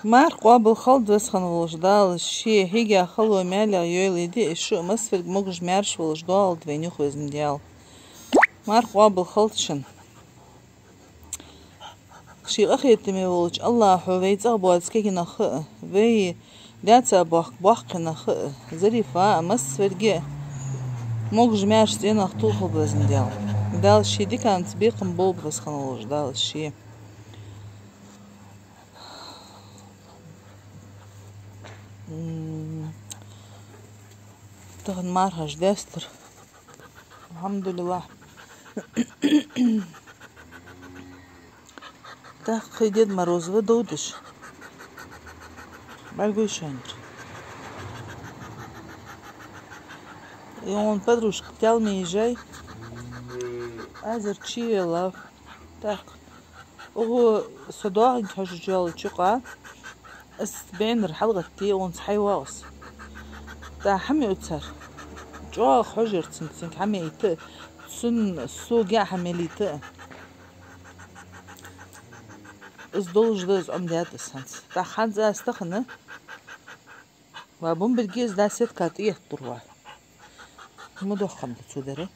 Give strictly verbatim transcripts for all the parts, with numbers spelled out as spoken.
Марха къоабал хилда, Веза хинна волча Дала, ший хьийга хало маьлех йойла, из ди, из шу а, массаварг а могаш-маьрша волаш доагӀалда вайна юха, Веза Даьла. Марха къоабал хилда шун. Ший къахетаме волча АллахӀо вай цӀагӀа боаца кагий нах а, вай даьца бохка боккхий нах а, Зарифа а, массаварга а могаш-маьрша цӀенах тулхалба, Веза Даьла. Дала ший диканца бекхам болба, Веза хинна волча Дала, ший. М, тахан мархаш дестар. АлхьамдулиллахӀ. ТӀаккха Дед Мороз ва довдаш. БӀаргагуй шоана. Йона подружка Тялмежай. Азар чиелав. ТӀаккха. Укхо со доагӀанга хьожаш йолча юкъа, аз бенар хьалгӀатте, унца хьайвоагӀа со. ТӀаккха хӀама ювцар. ЧӀоагӀа хьожар цунга, цунга хӀама яйта а, цун сога а хӀама ялийта а. Из долаш да, из Ӏомадаьд аз хӀанз. ТӀаккха хӀанз аз тахан ва бумбарги из да сетка тӀаеттар ва. Ма дохкам да цу дара.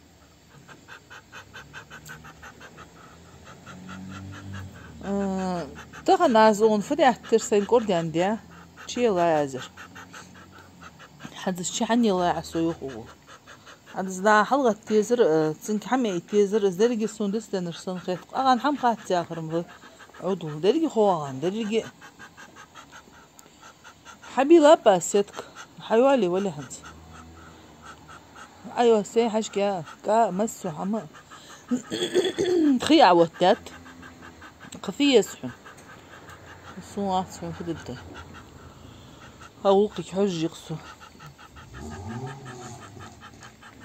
Э, тахан аз укхун фу даьттар, сайна кӀордадаьннад, чиелай азар. ХӀанз из чу хьанна елай Ӏа со, йоах укхо. ХӀанз из да хьалгӀатта дезар, э, цунга хӀама яйта дезар, из деррига сона дицденнар санна хет. Ӏа хӀама хатта яхар ма ва. Ӏудул. Деррига хов Ӏа, деррига. Хьабийллаб аз сетка. Хьайоалае вале хӀанз. Айо, сай хьажкӀа, кӀа, массо хӀама. Тхи а оттадаьд. Кхы фу еза хьона? Сона вац хьона фу дергда. Хьа гӀулакхага хьожаш я-кх со.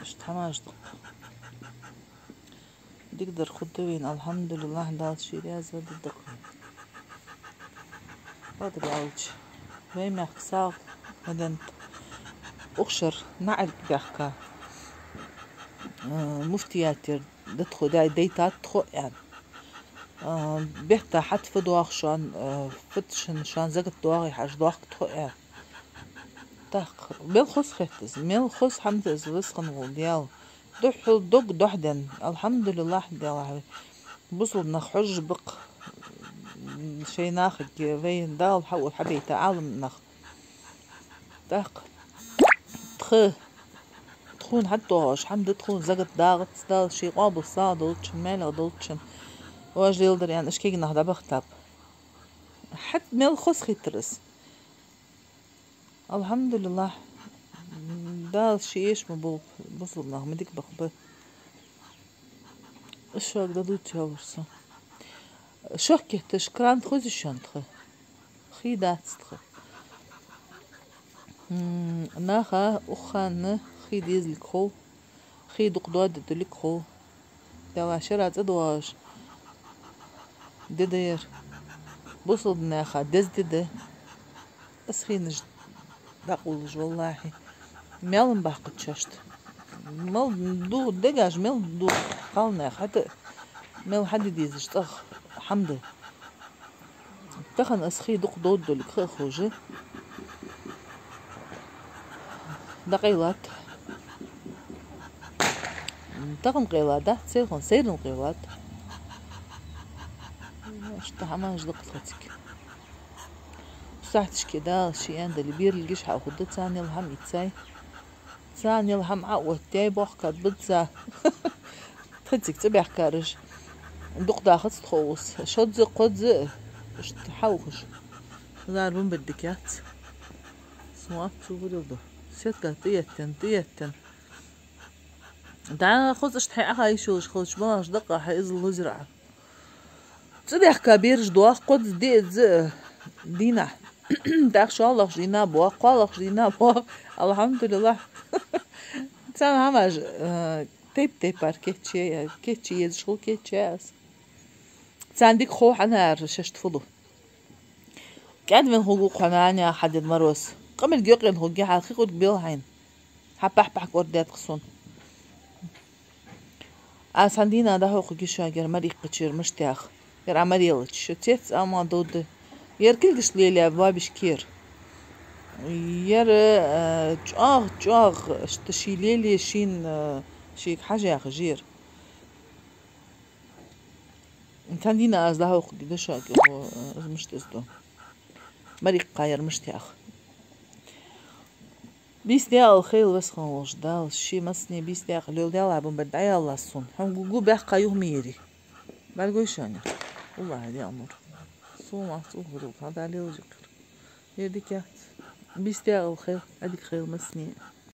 Иштта хӀамаш да-кх. Дикадар хургда вайна, алхьамдулиллахӀ, Дала ший раьза вар дергда-кх. Бакъдар аьлча, вай мехка сагӀа ма деннад. Укх шера наӀарга баьхка, э, муфтиятера да тхо, дай-, дайтад тхо, аьнна. Э, бетта хьатӀа фу доагӀа шоана, э, фу да шун, шоана закат доагӀий хьажа, доахк тхо, аьнна. ТӀаккха мел хоза хет из, мел хоза хӀама да из, Веза хинна вола Даьла. Духхьал дог дохьаденна, алхьамдулиллахӀ, Даьла, хьай бусалба нах хьожаш ба-кх шоай нахага, вай Дала хьаоал хьабайта Ӏалам нах. ТӀаккха тха, тхона хьатӀадоагӀаш хӀама да, тхона закат дагӀац, Дала ший къоабал сагӀа долчун, маьлех долчун, вож леладар аьнна, уж кагий нах дӀабахийтаб. ХӀаьта мел хоза хийтар из. АлхьамдулиллахӀ, Дала ший эша ма болба, бусалба нах ма дика бакъ ба. Из шуга дӀадувца йолар со. Шох кетташ, кран хозий шоана тха? Хий дац тха. М, наха укх хана хий дезалга хов. Хий дукха доадергдолга хов. Даьла, шера цӀадоагӀаш ди да ер. Бусалба наха деза ди да из хинаш дӀакъовлаш, валлахӀи. Маьл-м баккхац шоашта. Мел ду дегаш, мел ду кхалнаьха, хӀаьта мел хьаде дезаш цӀагӀа хӀама да. Тахан из хий дукха доадергдолга ха а ховш, дӀакъайлад. Тахан къайладац, цхьан сайранна къайлад. Иштта хӀамаш да-кх тха цига. Сахьташка Дала ший аьнна дале, бералгаш хьаухаргда, царна яла хӀама ийцай. Царна яла хӀама Ӏооттаяй, бохкад бац цар. Тха цига цӀабаьхкараш дукха дахац тхо ус. Шозза, кхозза, иштта хьаухаш. Зар бумбар дика яц. Сона цу вурил ду. Сетка тӀаеттен, тӀаеттен. Да, хоза иштта хьай Ӏаха йиш йолаш хилча, малаш дакъа хьай иза лузира Ӏа. ЦӀабаьхка бераш доагӀа, кхозза, диъазза дийнахьа. ТӀаккха шоллагӀча дийнахьа боагӀа, кхоалагӀча дийнахьа боагӀа. АлхьамдулиллахӀ. Царна хӀамаш, э, тайп-тайпара кийчъяь, кийчъяь езаш хул, кийчъяь аз. Царна дика хов хьанара шоашта фу лу. КӀаьдвенна хургва-кх хьо, наьна, хьа Дед Мороз. Къамарг йокъаенна хургья хьа, хи кӀудг белла хьайна. Хьа пахь-пахь кӀордадаьд-кх сона. Аз хьона дийнахьа дӀахьокхаргья шуга ер маьр иккхача, ер мишта ях. Ер Ӏа маьр елча, шо цецъяь ма довда. Ер кулгашка лелаяь бабиш кер. Ер, э, чӀоагӀа, чӀоагӀа, иштта ший лелае шийна, э, шийга хьажа яхаш яр. Цхьан дийнахьа аз дӀахьокхаргда шуга, э, из мишта из ду. Мариккха ер мишта яха. Бийса даькъала хийла, веза хинна волча Дала, ший массане бийса даькъала йолаш, Даьла, бумбар дӀаяллалца сона. Хьона гу-, гу баьккха юха ма ери. БӀаргагой шоана. ВаллахӀи, Даьла мур. Сона маца ухарил, хьа Дала лелаш йикхар. Ер дика яц. Бийса даькъала хийла, Ӏадика хийла массане.